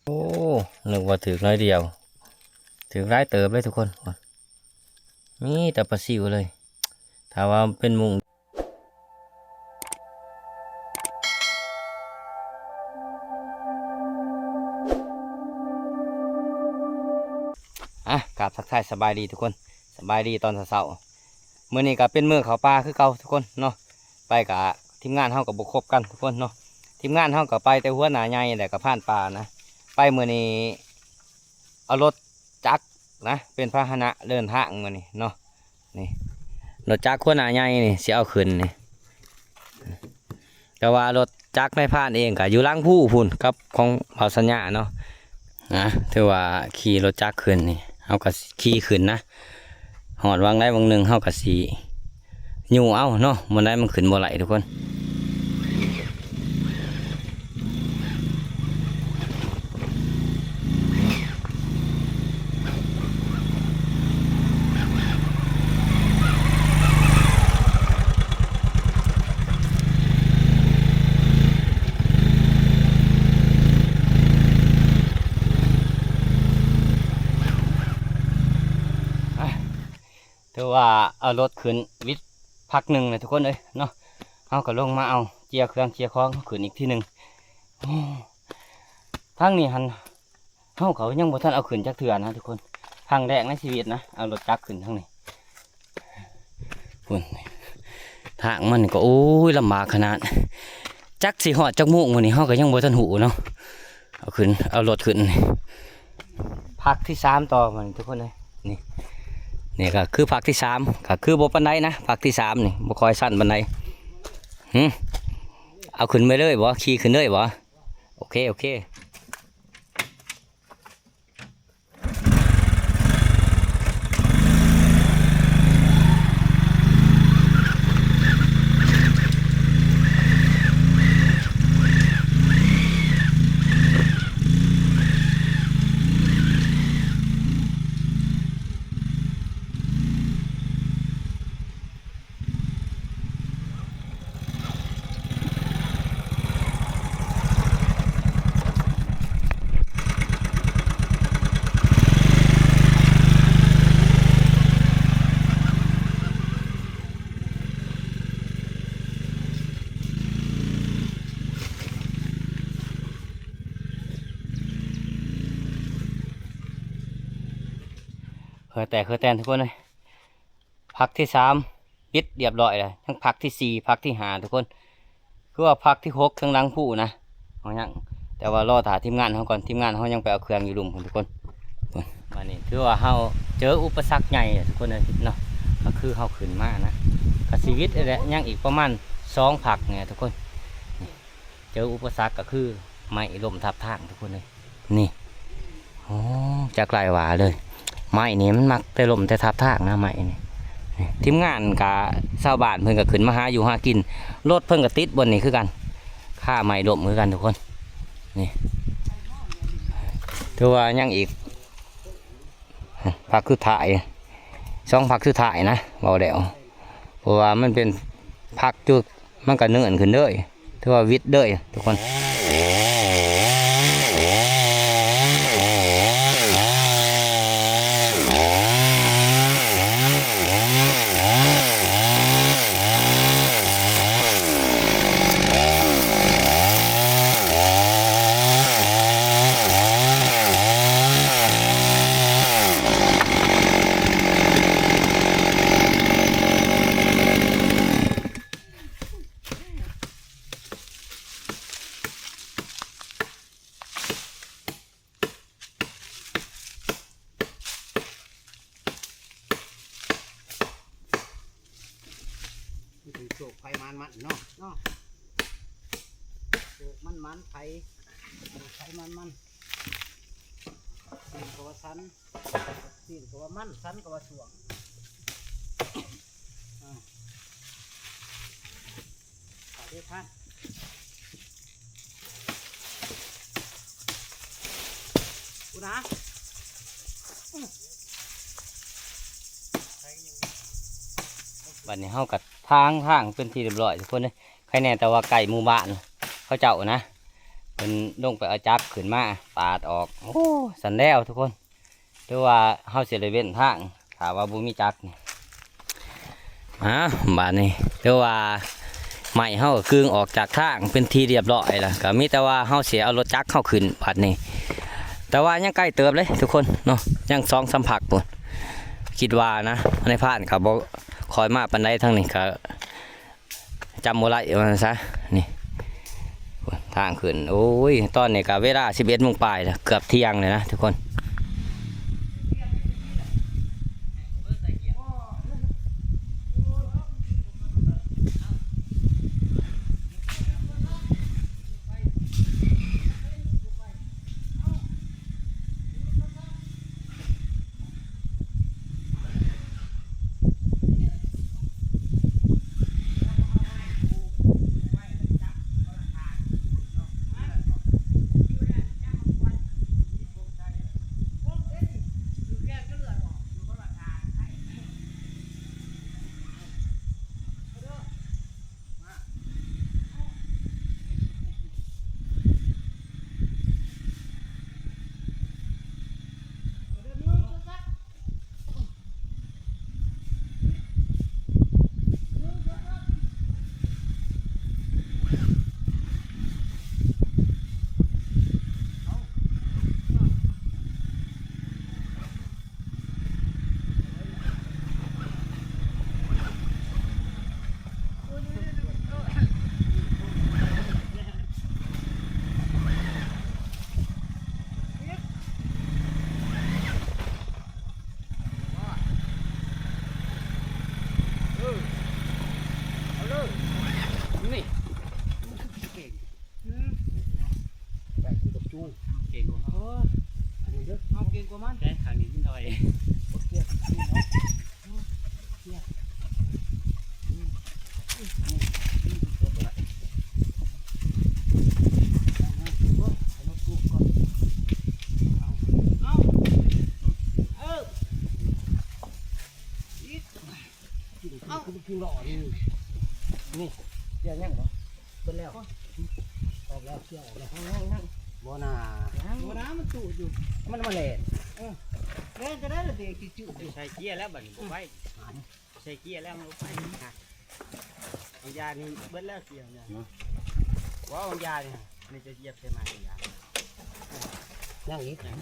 ໂອ້ ນຶກວ່າຖືກໜ້ອຍດຽວ ຖືກຫຼາຍເຕີບເລີຍທຸກຄົນ. ມີແຕ່ປາຊິວເລີຍ ຖ້າວ່າເປັນມຸ້ງ ອ່ະ ກາບທັກທາຍສະບາຍດີທຸກຄົນ ສະບາຍດີຕອນເຊົ້າໆ. ມື້ນີ້ກໍເປັນມື້ເຂົ້າປ່າຄືເກົ່າທຸກຄົນເນາະ. ໄປກະທີມງານເຮົາກໍບໍ່ຄົບກັນທຸກຄົນເນາະ. ທີມງານເຮົາກໍໄປແຕ່ຫົວໜ້າໃຫຍ່ແຫຼະ ກັບພານປ່ານະ. ໄປມື້ນີ້ເອົາລົດຈັກນະ ເປັນພາຫະນະເດີນທາງມື້ນີ້ເນາະ. ນີ້ ລົດຈັກຫົວໜ້າໃຫຍ່ນີ້ ຊິເອົາຂຶ້ນນີ້. ແຕ່ວ່າລົດຈັກນາຍພານເອງກໍຢູ່ຫຼັງພູພຸ້ນ ກັບຂອງບ່າວສັນຍາເນາະ. ນະ ຖືວ່າຂີ່ລົດຈັກຂຶ້ນນີ້ ເຮົາກໍຂີ່ຂຶ້ນນະ. ຮອດຫວ່າງໃດຫວ່າງໜຶ່ງ ເຮົາກໍຊິຍູ້ເອົາເນາະ. ບ່ອນໃດມັນຂຶ້ນບໍ່ໄຫຼທຸກຄົນ. ຖືວ່າເອົາລົດຂຶ້ນວິດພັກໜຶ່ງແລ້ວທຸກຄົນເອີຍເນາະ. ເຮົາກໍລົງມາເອົາເຈຍເຄື່ອງເຈຍຂອງເຮົາຂຶ້ນອີກທີໜຶ່ງ. ໂອ້ ທາງນີ້ຫັ້ນ ເຮົາກໍຍັງບໍ່ທັນເອົາຂຶ້ນຈັກເທື່ອນະທຸກຄົນ. ຄັ້ງແລກໃນຊີວິດນະ ເອົາລົດຈັກຂຶ້ນທາງນີ້. ພຸ້ນ ທາງມັນກໍ ໂອ້ຍ ລຳບາກຂະໜາດ. ຈັກຊິຮອດຈັກໂມງມື້ນີ້ ເຮົາກໍຍັງບໍ່ທັນຮູ້ເນາະ. ເອົາຂຶ້ນ ເອົາລົດຂຶ້ນ ພັກທີສາມຕໍ່ມັນທຸກຄົນເອີຍ. ນີ້ ນີ້ກໍຄືພັກທີສາມ ກໍຄືບໍ່ປານໃດນະ. ພັກທີສາມນີ້ບໍ່ຄ່ອຍຊັນປານໃດ. ຫື ເອົາຂຶ້ນໄປເລີຍບໍ່? ຂີ່ຂຶ້ນເລີຍບໍ່? ໂອເຄ ໂອເຄ. ເຫື່ອແຕກເຫື່ອແຕນທຸກຄົນເອີຍ. ພັກທີສາມປິດຮຽບຮ້ອຍແລ້ວ ຍັງພັກທີສີ່ ພັກທີຫ້າທຸກຄົນ. ຄືວ່າພັກທີຫົກເທິງຫຼັງພູນະ ເຮົາຍັງ ແຕ່ວ່າລໍຖ້າທີມງານເຮົາກ່ອນ. ທີມງານເຮົາຍັງໄປເອົາເຄື່ອງຢູ່ລຸ່ມພຸ້ນທຸກຄົນ. ບັດນີ້ຖືວ່າເຮົາເຈີອຸປະສັກໃຫຍ່ແລ້ວທຸກຄົນເອີຍເນາະ. ກໍຄືເຮົາຂຶ້ນມານະ ກໍຊີວິດແຫຼະ ຍັງອີກປະມານສອງພັກນີ້ທຸກຄົນ. ເຈີອຸປະສັກກໍຄືໄມ້ລົ້ມທັບທາງທຸກຄົນເອີຍ. ນີ້ ໂອ້ ຈັກຫຼາຍວ່າເລີຍ ໄມ້ນີ້ມັນມັກແຕ່ລົ້ມແຕ່ທັບທາງນະ ໄມ້ນີ້. ນີ້ ທີມງານກະຊາວບ້ານເພິ່ນກໍຂຶ້ນມາຫາຢູ່ຫາກິນ ລົດເພິ່ນກໍຕິດບ່ອນນີ້ຄືກັນ ຄາໄມ້ລົ້ມຄືກັນທຸກຄົນ. ນີ້ ຖືວ່າຍັງອີກ ພັກສຸດທ້າຍ ສອງພັກສຸດທ້າຍນະ ເວົ້າແລ້ວ ເພາະວ່າມັນເປັນພັກຈຸດ ມັນກໍເນີນຂຶ້ນເດີ ຖືວ່າວິດເດີທຸກຄົນ. ໂຊກໃຜໝານມັນເນາະ ເນາະ ໂຊກມັນໝານໃຜ ໂຊກໃຜໝານມັນ. ຊີ້ນກໍວ່າສັນ ຊີ້ນກໍວ່າມັນ ສັນກໍວ່າຊ່ວງ. ເຂົ້າເດ້ທ່ານ ພຸ້ນນະ. ບັດນີ້ເຮົາກໍຖາງທາງເປັນທີ່ຮຽບຮ້ອຍທຸກຄົນເດ້. ໃຄແນ່ແຕ່ວ່າໃກ້ໝູ່ບ້ານເຂົາເຈົ້ານະ. ພິ່ນລົງໄປເອົາຈັກຂຶ້ນມາປາດອອກ. ໂອ້ ຊັ້ນແລ້ວທຸກຄົນ ຖືວ່າເຮົາຊິໄດ້ເວັ້ນທາງ ຖ້າວ່າບໍ່ມີຈັກນີ້. ອ່າ ບາດນີ້ຖືວ່າໄມ້ເຮົາກໍກຶງອອກຈາກທາງເປັນທີ່ຮຽບຮ້ອຍແລ້ວ ກໍມີແຕ່ວ່າເຮົາຊິເອົາລົດຈັກເຮົາຂຶ້ນບາດນີ້. ແຕ່ວ່າຍັງໄກເຕີບເດ້ທຸກຄົນເນາະ ຍັງສອງສາມພັກພຸ້ນ ຄິດວ່ານະ. ນາຍພານກໍບໍ່ຄ່ອຍມາປານໃດທາງນີ້ ກໍ ຈຳບໍ່ໄດ້ວ່າຊັ້ນຊະ. ນີ້ທາງຂຶ້ນ. ໂອ້ຍ ຕອນນີ້ກໍເວລາສິບເອັດໂມງປາຍແລ້ວ ເກືອບທ່ຽງແລ້ວນະທຸກຄົນ. ໄດ້ຄືບັກຈູງ ເກັ່ງກວ່າເຮົາ ເອີ ອັນນີ້ເດີ ເຮົາເກັ່ງກວ່າມັນ ແຕ່ຂ້າງນີ້ມັນໜ້ອຍ ບໍ່ເກັ່ງຄືເນາະ ເອົາ ກິນ ເອົາ ກິນ ກິນບໍ່ອອກນີ້ ນີ້ ເຈົ້າຍັງບໍ່? ເບິດແລ້ວ ອອກແລ້ວ ເຈົ້າອອກແລ້ວ ຍັງ ຍັງ ບໍ່ນາ ຍັງ ບໍ່ນາ ມັນຕູດຢູ່ ມັນມາແລ່ນ ເອີ ແລ່ນກໍໄດ້ລະເດ ຈື່ໆຢູ່ ໃສ່ເກຍແລ້ວບັດນີ້ບໍ່ໄປ ໃສ່ເກຍແລ້ວມັນບໍ່ໄປ ບາງຢ່າງນີ້ເບິດແລ້ວ ເກຍ ເນາະ ວ່າບາງຢ່າງນີ້ ນີ້ຈະຢຽບໃສ່ມາບາງຢ່າງ ຍັງອີກ ຍັງ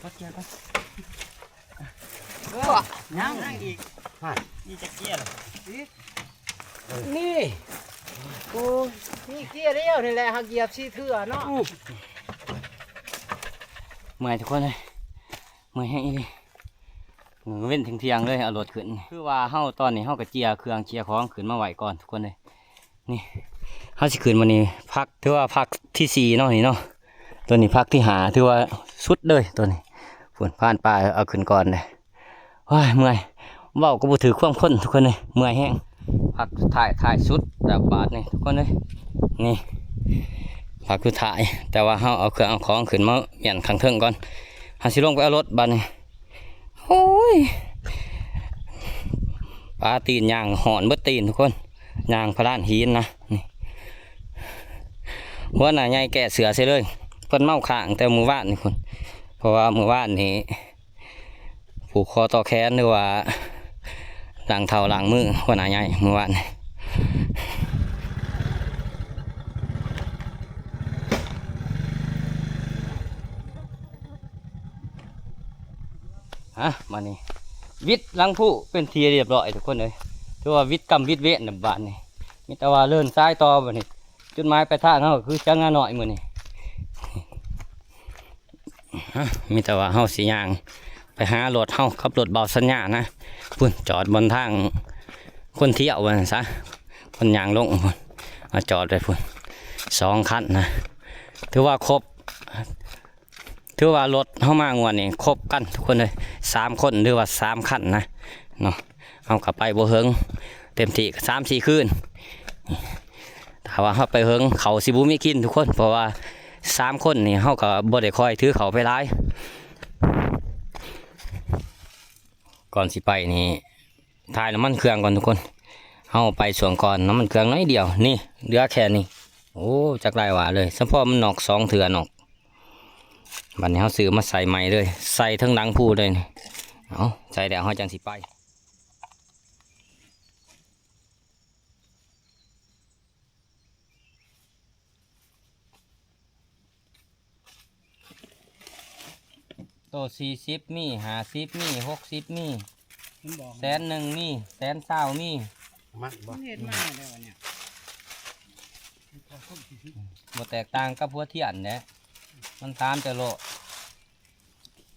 ກັດເກຍກ່ອນ ເອີ ຍັງ ຍັງອີກ ຮະ ນີ້ຈະເກຍລະ ອີກ ນີ້ ໂອ້ຍ ນີ້ເກຍດຽວນີ້ແຫຼະ ຫາກຢຽບສີ່ເທື່ອເນາະ ອື ເມື່ອຍທຸກຄົນເອີຍ ເມື່ອຍແຮງອີ່ຫຼີ ເວັນທ່ຽງໆເລີຍ ເອົາລົດຂຶ້ນ ຄືວ່າເຮົາຕອນນີ້ເຮົາກໍເຈຍເຄື່ອງເຈຍຂອງຂຶ້ນມາໄວ້ກ່ອນທຸກຄົນເອີຍ. ນີ້ ເຮົາຊິຂຶ້ນມື້ນີ້ ພັກ ຖືວ່າພັກທີສີ່ເນາະ ນີ້ເນາະ ຕົວນີ້ພັກທີຫ້າ ຖືວ່າສຸດເລີຍຕົວນີ້ ພຸ້ນ ພານປ່າເອົາຂຶ້ນກ່ອນເດ້. ໂອ້ຍ ເມື່ອຍ ເວົ້າກໍບໍ່ຖືກຄວາມຄົນທຸກຄົນເອີຍ ເມື່ອຍແຮງ ພັກສຸດທ້າຍ ທ້າຍສຸດແລ້ວບາດນີ້ທຸກຄົນເອີຍ. ນີ້ ພັກສຸດທ້າຍ ແຕ່ວ່າເຮົາເອົາເຄື່ອງເອົາຂອງຂຶ້ນມາມ້ຽນຂ້າງເທິງກ່ອນ ເຮົາຊິລົງໄປເອົາລົດບາດນີ້. ໂອ້ຍ ປາຕີນ ຍ່າງຮ້ອນເບິດຕີນທຸກຄົນ ຍ່າງພະລານຫີນນະ. ນີ້ ຫົວໜ້າໃຫຍ່ແກ້ເສື້ອໃສ່ເລີຍ ເພິ່ນເມົາຄ້າງແຕ່ມື້ວານນີ້ພຸ້ນ ເພາະວ່າມື້ວານນີ້ຜູກຄໍຕໍ່ແຂນ ຫຼືວ່າລ້າງເທົ້າລ້າງມື ຫົວໜ້າໃຫຍ່ມື້ວານນີ້. ຮະ ບາດນີ້ ວິດຫຼັງພູເປັນທີ່ຮຽບຮ້ອຍທຸກຄົນເອີຍ ຖືວ່າວິດກຳວິດເວນແລ້ວບາດນີ້ ມີແຕ່ວ່າເດີນສາຍຕໍ່ບາດນີ້ ຈຸດໝາຍປາຍທາງເຮົາຄືສະຫງ່ານ້ອຍມື້ນີ້. ຮະ ມີແຕ່ວ່າເຮົາຊິຍ່າງໄປຫາລົດເຮົາກັບລົດບ່າວສັນຍານະ ພຸ້ນ ຈອດບ່ອນທາງຄົນທ່ຽວວ່າຊັ້ນຊະ ຄົນຍ່າງລົງພຸ້ນ ມາຈອດໄວ້ພຸ້ນ ສອງຄັນນະ ຖືວ່າຄົບ ຖືວ່າລົດເຮົາມາງວດນີ້ຄົບກັນທຸກຄົນເອີຍ ສາມຄົນ ຫຼືວ່າສາມຄັນນະເນາະ. ເຮົາກໍໄປບໍ່ເຫິງ ເຕັມທີ່ກໍສາມສີ່ຄືນ ຖ້າວ່າເຮົາໄປເຫິງ ເຂົ້າຊິບໍ່ມີກິນທຸກຄົນ ເພາະວ່າສາມຄົນນີ້ເຮົາກໍບໍ່ໄດ້ຄ່ອຍຖືເຂົ້າໄປຫຼາຍ. ກ່ອນຊິໄປນີ້ ຖ່າຍນ້ຳມັນເຄື່ອງກ່ອນທຸກຄົນ ເຮົາໄປຊ່ວງກ່ອນ ນ້ຳມັນເຄື່ອງໜ້ອຍດຽວ ນີ້ ເຫຼືອແຄ່ນີ້ ໂອ້ ຈັກຫຼາຍຫວ່າເລີຍ ສະເພາະມັນນອກສອງເທື່ອນອກ. ບັດນີ້ເຮົາຊື້ມາໃສ່ໃໝ່ເລີຍ ໃສ່ເທິງຫຼັງພູເລີຍນີ້. ເອົາ ໃສ່ແລ້ວເຮົາຈັ່ງຊິໄປ. ໂຕສີ່ສິບມີ ຫ້າສິບມີ ຫົກສິບມີ ມັນບອກ ແສນໜຶ່ງມີ ແສນຊາວມີ. ມັກບໍ່? ມັນເຮັດມາແລ້ວອັນເນີ້ຍ ບໍ່ແຕກຕ່າງກັບຫົວທຽນແຫຼະ ມັນຖາມແຕ່ໂລດ.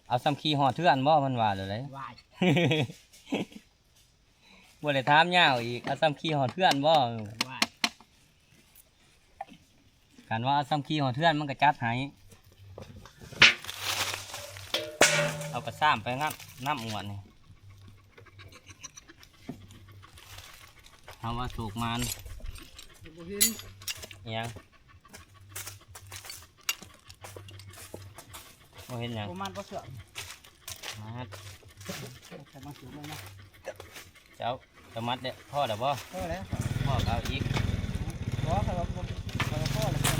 ເອົາສ່ຳຂີ່ຮອດເຮືອນບໍ່? ມັນວ່າແລ້ວເດ້ ວ້າຍ. ບໍ່ໄດ້ຖາມຍາວອີກ ເອົາສ່ຳຂີ່ຮອດເຮືອນບໍ່? ວ້າຍ. ຄັນວ່າເອົາສ່ຳຂີ່ຮອດເຮືອນມັນກໍຈັດໃຫ້. ເອົາກະຊາມໄປນຳ ນຳງວດນີ້ ເຮົາວ່າໂຊກໝານ. ບໍ່ເຫັນ ອີຫຍັງ? ບໍ່ເຫັນຫຍັງ ບໍ່ມັດບໍ່ເຊື່ອມ ມັດ ໃສ່ມາສູງເບິ່ງນະ ເຈົ້າ ຈະມັດແລ້ວ ພໍແລ້ວບໍ່? ພໍແລ້ວ ພໍກໍເອົາອີກ ບໍ່ ຂ້ອຍວ່າບໍ່ ຂ້ອຍວ່າພໍແລ້ວ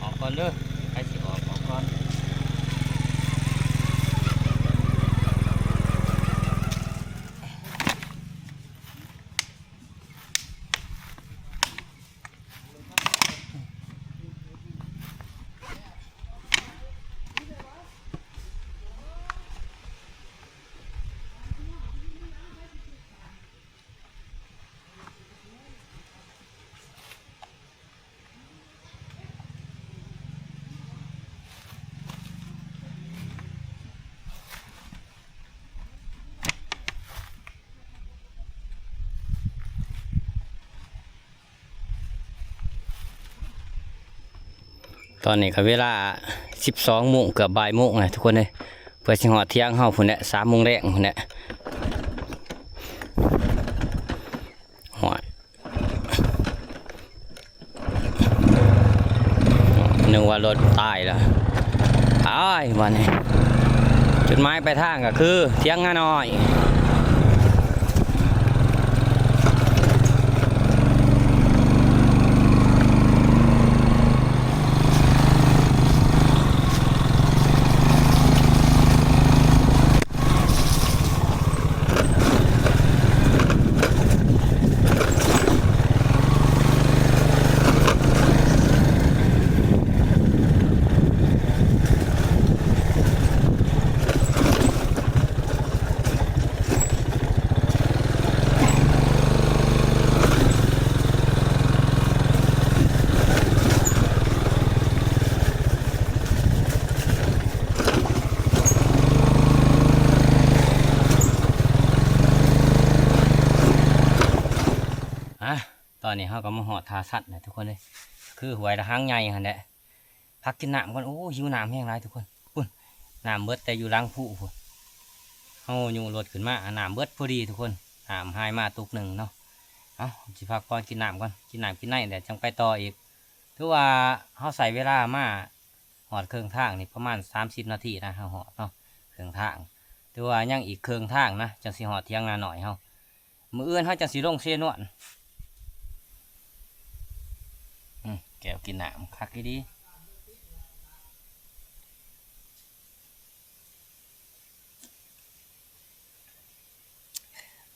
ອອກກ່ອນເດີ ໃຜຊິອອກ ອອກກ່ອນ. ຕອນນີ້ກໍເວລາສິບສອງໂມງ ເກືອບບ່າຍໂມງແລ້ວທຸກຄົນເອີຍ ເພື່ອຊິຮອດຖຽງເຮົາພຸ້ນແຫຼະ ສາມໂມງແລງພຸ້ນແຫຼະ. ໂອ້ຍ ນຶກວ່າລົດຕາຍແລ້ວ ຕາຍບັດນີ້. ຈຸດໝາຍປາຍທາງກໍຄືຖຽງນານ້ອຍ. ອ່ະ ຕອນນີ້ເຮົາກໍມາຮອດທ່າຊັນແລ້ວທຸກຄົນເອີຍ ຄືຫ້ວຍລະຫາງໃຫຍ່ຫັ້ນແຫຼະ. ພັກກິນນ້ຳກ່ອນ ໂອ້ ຫິວນ້ຳແຮງຫຼາຍທຸກຄົນ. ພຸ້ນ ນ້ຳເບິດແຕ່ຢູ່ຫຼັງພູພຸ້ນ ເຮົາຍູ້ລົດຂຶ້ນມາ ນ້ຳເບິດພໍດີທຸກຄົນ ນ້ຳຫາຍມາຕຸກໜຶ່ງເນາະ. ເອົາ ຊິພັກກ່ອນ ກິນນ້ຳກ່ອນ ກິນນ້ຳກິນໃນແລ້ວຈັ່ງໄປຕໍ່ອີກ. ຖືວ່າເຮົາໃຊ້ເວລາມາຮອດເຄິ່ງທາງນີ້ປະມານສາມສິບນາທີນະ ເຮົາຮອດເນາະ ເຄິ່ງທາງ. ຖືວ່າຍັງອີກເຄິ່ງທາງນະ ຈັ່ງຊິຮອດຖຽງນານ້ອຍເຮົາ. ມື້ອື່ນເຮົາຈັ່ງຊິລົງເຊນວນ. ອືມ ແກ້ວກິນນ້ຳຄັກອີ່ຫຼີ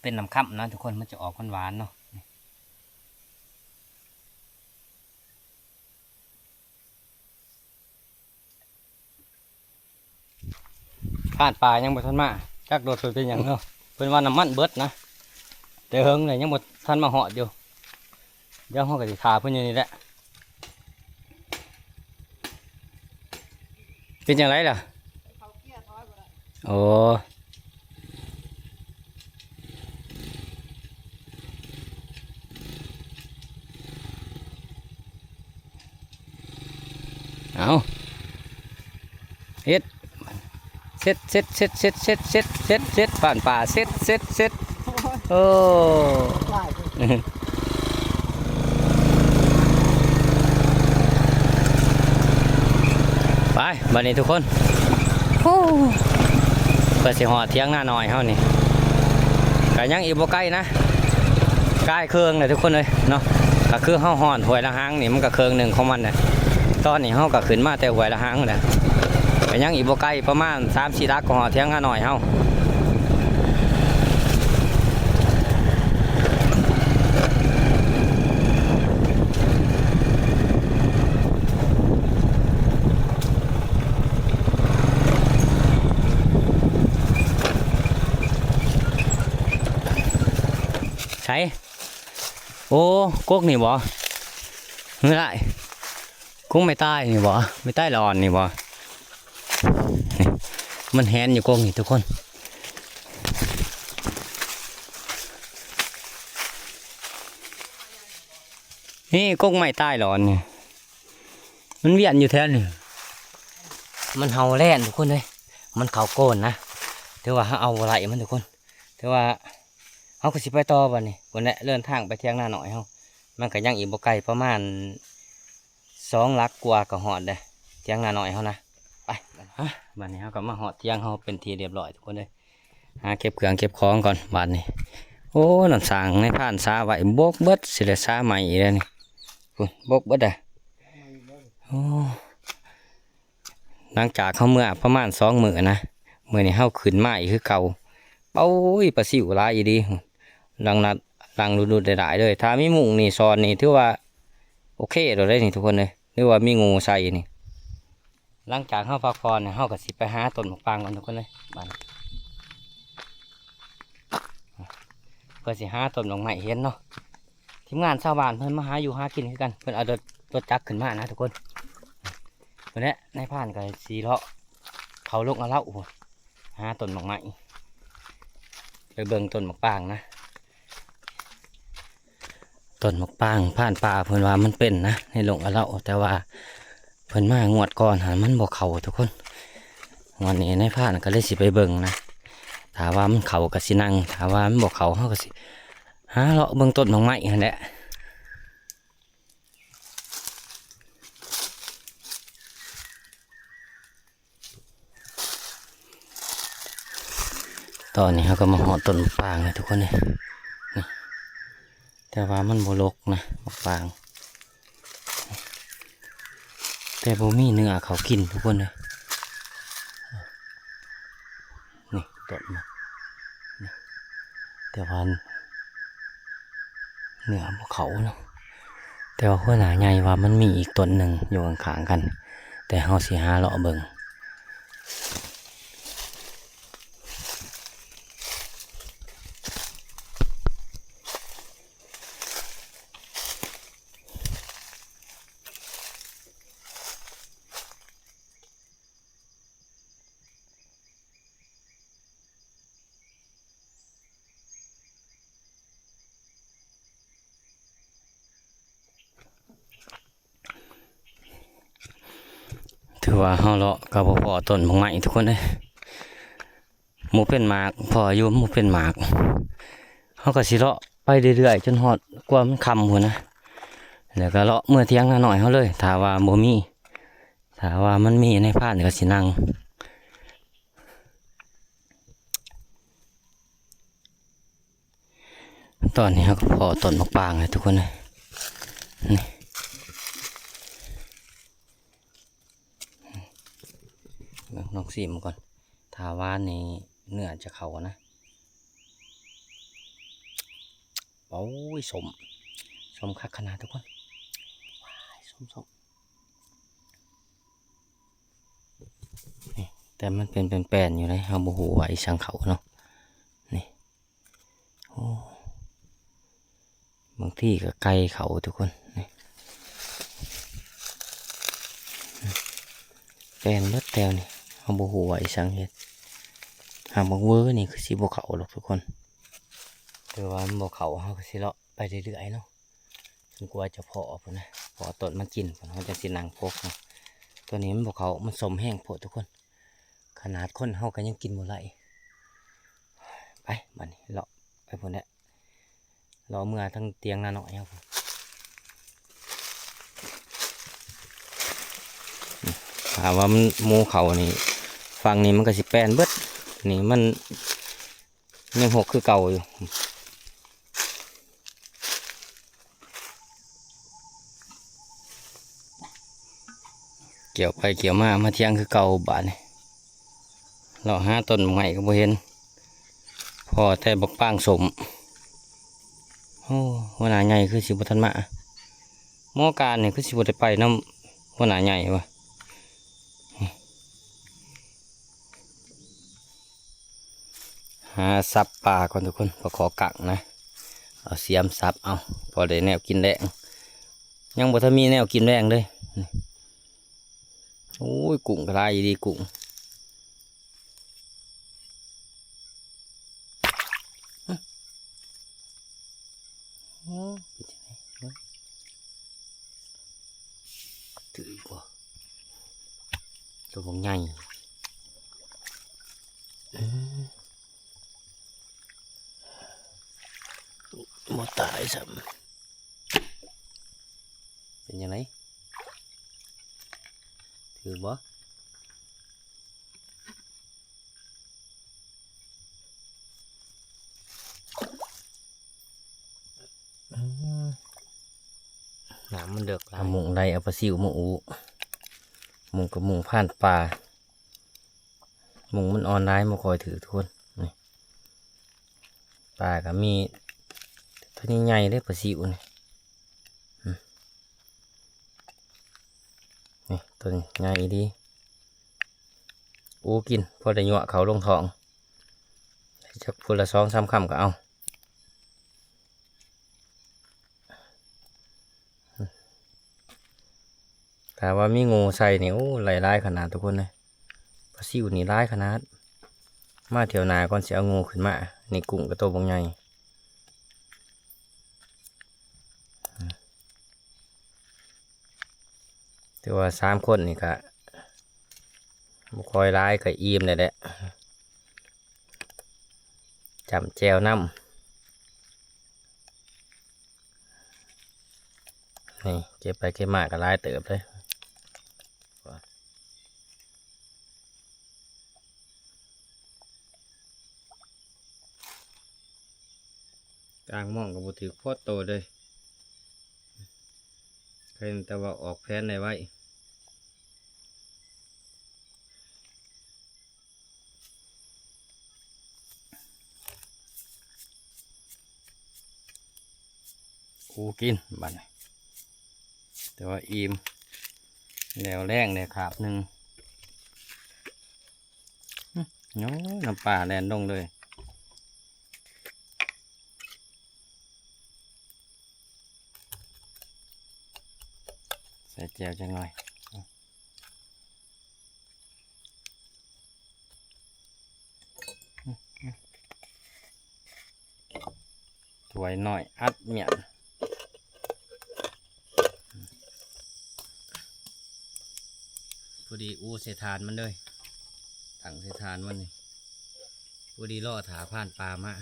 ເປັນນ້ຳຄຳນະທຸກຄົນ ມັນຈະອອກຫວານໆເນາະ. ຜ່ານປ່າຍັງບໍ່ທັນມາ ຈັກລົດເພິ່ນເປັນຫຍັງເນາະ. ເພິ່ນວ່ານ້ຳມັນເບິດນະ ແຕ່ເຫິງແລ້ວຍັງບໍ່ທັນມາຮອດຢູ່. ດຽວເຮົາກໍຊິຖ້າເພິ່ນຢູ່ນີ້ແຫຼະ. ເປັນຈັ່ງໃດລະ? ໂອ້ ເອົາ ເຮັດ ເຊັດ ເຊັດ ເຊັດ ເຊັດ ເຊັດ ເຊັດ ເຊັດ ຜ່ານປ່າ ເຊັດ ເຊັດ ເຊັດ. ໂອ້ ໄປ ບັດນີ້ທຸກຄົນ ໂອ້ ກວ່າຊິຮອດຖຽງນານ້ອຍເຮົານີ້ ກະຍັງອີກບໍ່ໄກນະ ກາຍເຄິ່ງແລ້ວທຸກຄົນເອີຍເນາະ. ກໍຄືເຮົາຮອດຫ້ວຍລະຫັງນີ້ ມັນກໍເຄິ່ງໜຶ່ງຂອງມັນແຫຼະ. ຕອນນີ້ເຮົາກໍຂຶ້ນມາແຕ່ຫ້ວຍລະຫັງແຫຼະ ກໍຍັງອີກບໍ່ໄກ ປະມານສາມສີ່ຫຼັກກໍຮອດຖຽງນານ້ອຍເຮົາ. ໃສ? ໂອ້ ກົກນີ້ບໍ່? ເອີ ຫຼາຍ ກົກໄມ້ຕາຍນີ້ບໍ່? ໄມ້ຕາຍລະອ່ອນນີ້ບໍ່? ນີ້ ມັນແຫນຢູ່ກົກນີ້ທຸກຄົນ. ນີ້ ກົກໄມ້ຕາຍລະອ່ອນນີ້ ມັນວຽນຢູ່ແຖວນີ້. ມັນເຫົ່າແລ່ນທຸກຄົນເອີຍ ມັນເຂົ້າໂກນນະ. ຖືວ່າເຮົາເອົາບໍ່ໄດ້ມັນທຸກຄົນ. ແຕ່ວ່າເຮົາກໍຊິໄປຕໍ່ບັດນີ້ ພຸ້ນແຫຼະ ເດີນທາງໄປຖຽງນານ້ອຍເຮົາ. ມັນກໍຍັງອີກບໍ່ໄກ ປະມານສອງຫຼັກກວ່າກໍຮອດເດ້ ຖຽງນານ້ອຍເຮົານະ. ໄປ ຮະ ບັດນີ້ເຮົາກໍມາຮອດຖຽງເຮົາເປັນທີ່ຮຽບຮ້ອຍທຸກຄົນເອີຍ. ຫາເກັບເຄື່ອງເກັບຂອງກ່ອນບັດນີ້. ໂອ້ ນ້ຳສ້າງນາຍພານສາໄວ້ ບົກເບິດ ຊິໄດ້ສາໃໝ່ອີກແລ້ວນີ້. ພຸ້ນ ບົກເບິດເດ້. ໂອ້ ຫຼັງຈາກເຮົາເມືອປະມານສອງມື້ນະ ມື້ນີ້ເຮົາຂຶ້ນມາອີກຄືເກົ່າ. ໂອ້ຍ ປາຊິວຫຼາຍອີ່ຫຼີ ລັງນັດ ລັງລຸດໆຫຼາຍໆເລີຍ. ຖ້າມີມຸ້ງນີ້ສອນນີ້ ຖືວ່າໂອເຄໂລດເດ້ນີ້ທຸກຄົນເອີຍ ຫຼືວ່າມີງູໃສ່ນີ້. ຫຼັງຈາກເຮົາພັກຜ່ອນ ເຮົາກໍຊິໄປຫາຕົ້ນໝາກປາງກ່ອນທຸກຄົນເອີຍ ບາດນີ້ ເພື່ອຊິຫາຕົ້ນໝາກໄມ້ເຫັນເນາະ. ທີມງານຊາວບ້ານເພິ່ນມາຫາຢູ່ຫາກິນຄືກັນ ເພິ່ນເອົາລົດ ລົດຈັກຂຶ້ນມານະທຸກຄົນ. ພຸ້ນແຫຼະ ນາຍພານກໍຊິເລາະເຂົ້າລົງອາເລົາ ຫາຕົ້ນໝາກໄມ້ ໄປເບິ່ງຕົ້ນໝາກປາງນະ. ຕົ້ນໝາກປາງ ພານປ່າເພິ່ນວ່າມັນເປັນນະ ໃນລົງອາເລົາ ແຕ່ວ່າເພິ່ນມາງວດກ່ອນຫັ້ນມັນບໍ່ເຂົ້າທຸກຄົນ. ງວດນີ້ນາຍພານກໍເລີຍຊິໄປເບິ່ງນະ ຖ້າວ່າມັນເຂົ້າກໍຊິນັ່ງ ຖ້າວ່າມັນບໍ່ເຂົ້າ ເຮົາກໍຊິຫາເລາະເບິ່ງຕົ້ນໝາກໄມ້ຫັ້ນແຫຼະ. ຕອນນີ້ເຮົາກໍມາຮອດຕົ້ນໝາກປາງແລ້ວທຸກຄົນເອີຍ ນີ້ ແຕ່ວ່າມັນບໍ່ລົກນະ ໝາກປາງ ແຕ່ບໍ່ມີເນື້ອເຂົາກິນທຸກຄົນເອີຍ. ນີ້ຕົ້ນໝາກ ນີ້ ແຕ່ວ່າເນື້ອບໍ່ເຂົ້າເນາະ. ແຕ່ວ່າຫົວໜ້າໃຫຍ່ວ່າມັນມີອີກຕົ້ນໜຶ່ງຢູ່ຂ້າງໆກັນ ແຕ່ເຮົາຊິຫາເລາະເບິ່ງ. ຖືວ່າເຮົາເລາະກໍບໍ່ພໍ້ຕົ້ນໝາກໄມ້ທຸກຄົນເອີຍ ບໍ່ເປັນໝາກ ພໍ້ຢູ່ບໍ່ເປັນໝາກ. ເຮົາກໍຊິເລາະໄປເລື້ອຍໆ ຈົນຮອດກວ່າມັນຄ່ຳພຸ້ນນະ ແລ້ວກໍເລາະເມືອຖຽງນານ້ອຍເຮົາເລີຍ ຖ້າວ່າບໍ່ມີ. ຖ້າວ່າມັນມີນາຍພານກໍຊິນັ່ງ. ຕອນນີ້ເຮົາກໍພໍ້ຕົ້ນໝາກປາງແລ້ວທຸກຄົນເອີຍ ນີ້ ລອງຊີມເບິ່ງກ່ອນ ຖ້າຫວານນີ້ເນື້ອຈະເຂົ້ານະ. ໂອ້ຍ ສົ້ມ ສົ້ມຄັກຂະໜາດທຸກຄົນ ສົ້ມໆ ນີ້ ແຕ່ມັນເປັນແປ້ນໆຢູ່ເດ້ ເຮົາບໍ່ຮູ້ວ່າອີ່ຫຍັງເຂົ້າເນາະ ນີ້ ໂອ້ ບາງທີກໍໄກ່ເຂົ້າທຸກຄົນ ນີ້ ແປ້ນເບິດແຖວນີ້ ເຮົາບໍ່ຮູ້ວ່າອີ່ຫຍັງເຮັດ ຫາກບັກເວີນີ້ຄືຊິບໍ່ເຂົ້າດອກທຸກຄົນ ຖືວ່າມັນບໍ່ເຂົ້າ ເຮົາກໍຊິເລາະໄປເລື້ອຍໆເນາະ ຈົນກວ່າຈະພໍ້ພຸ້ນນະ ພໍ້ຕົ້ນມັນກິນພຸ້ນ ເຮົາຈັ່ງຊິນັ່ງກົກເນາະ ຕົວນີ້ມັນບໍ່ເຂົ້າ ມັນສົ້ມແຮງໂພດທຸກຄົນ ຂະໜາດຄົນເຮົາກໍຍັງກິນບໍ່ໄດ້ ໄປ ບາດນີ້ເລາະໄປພຸ້ນແຫຼະ ເລາະເມືອທາງຖຽງນານ້ອຍເຮົາ ຖ້າວ່າມັນໝູເຂົ້ານີ້ ຝັ່ງນີ້ມັນກໍຊິແປ້ນເບິດ ນີ້ມັນຍັງຮົກຄືເກົ່າຢູ່. ກ່ຽວໄປກ່ຽວມາ ມາຖຽງຄືເກົ່າບາດນີ້ ເລາະຫາຕົ້ນໄມ້ກໍບໍ່ເຫັນ ພໍ້ແຕ່ບັກປາງສົ້ມ. ໂອ້ ຫົວໜ້າໃຫຍ່ຄືຊິບໍ່ທັນມາ ໝໍການນີ້ຄືຊິບໍ່ໄດ້ໄປນຳຫົວໜ້າໃຫຍ່ວະ. ຫາສັບປາກ່ອນທຸກຄົນ ປາຄໍກັງນະ ເອົາສຽມສັບເອົາ ພໍໄດ້ແນວກິນແລງ ຍັງບໍ່ທັນມີແນວກິນແລງເລີຍ. ໂອ້ຍ ກຸ້ງກໍຫຼາຍອີ່ຫຼີ ກຸ້ງ ໂອ້ ເປັນຈັ່ງໃດ ຖືກບໍ່ ໂຕບັກໃຫຍ່ ອືມ ບໍ່ຕາຍຊ້ຳ. ເປັນຈັ່ງໃດ ຖືກບໍ່? ອືມ ນ້ຳມັນເລິກຫຼາຍ ເອົາມຸ້ງໄລ່ເອົາປາຊິວມາອູ້ ມຸ້ງກໍມຸ້ງຜ່ານປ່າ ມຸ້ງມັນອ່ອນຫຼາຍ ບໍ່ຄ່ອຍຖືກທຸກຄົນ. ນີ້ ປາກໍມີ ໂຕໃຫຍ່ໆເດ້ ປາຊິວນີ້ ອືມ ນີ້ ໂຕໃຫຍ່ອີ່ຫຼີ ອູ້ກິນ ພໍໄດ້ຍົວະເຂົ້າລົງທ້ອງ ຈັກຜູ້ລະສອງສາມຄຳກໍເອົາ. ຖ້າວ່າມີໂງ່ໃສ່ນີ້ ໂອ້ ໄດ້ຫຼາຍຂະໜາດທຸກຄົນເອີຍ ປາຊິວນີ້ຫຼາຍຂະໜາດ. ມາຖ້ຽວໜ້າກ່ອນຊິເອົາໂງ່ຂຶ້ນມາ. ນີ້ກຸ້ງກໍໂຕບັກໃຫຍ່ ແຕ່ວ່າສາມຄົນນີ້ກະບໍ່ຄ່ອຍຫຼາຍ ກະອີ່ມແລ້ວແຫຼະ ຈ້ຳແຈ່ວນຳ. ນີ້ເກັບໄປເກັບມາກໍຫຼາຍເຕີບເລີຍ ກາງມອງກໍບໍ່ຖືກພໍໂຕເລີຍ ແຕ່ວ່າອອກແຜນໄດ້ໄວ. ກູກິນບາດນີ້ ແຕ່ວ່າອີ່ມ ແລ້ວແລງໄດ້ຄາບໜຶ່ງ. ໂອ້ຍ ນ້ຳປາແລ່ນລົງເລີຍ ໃສ່ແຈ່ວຈັກໜ່ອຍ. ຖ້ວຍນ້ອຍອັດມ້ຽນ ພໍດີອູໃສ່ຖ່ານມັນເລີຍ ຕັ້ງໃສ່ຖ່ານມັນນີ້ ພໍດີລໍຖ້າຜ່ານປ່າມາ.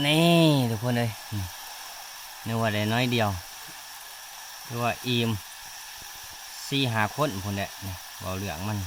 ນີ້ທຸກຄົນເອີຍ ນີ້ ນຶກວ່າໄດ້ໜ້ອຍດຽວ ຖືວ່າອີ່ມ ສີ່ຫ້າຄົນພຸ້ນແຫຼະ ນີ້ ເວົ້າເລື່ອງມັນ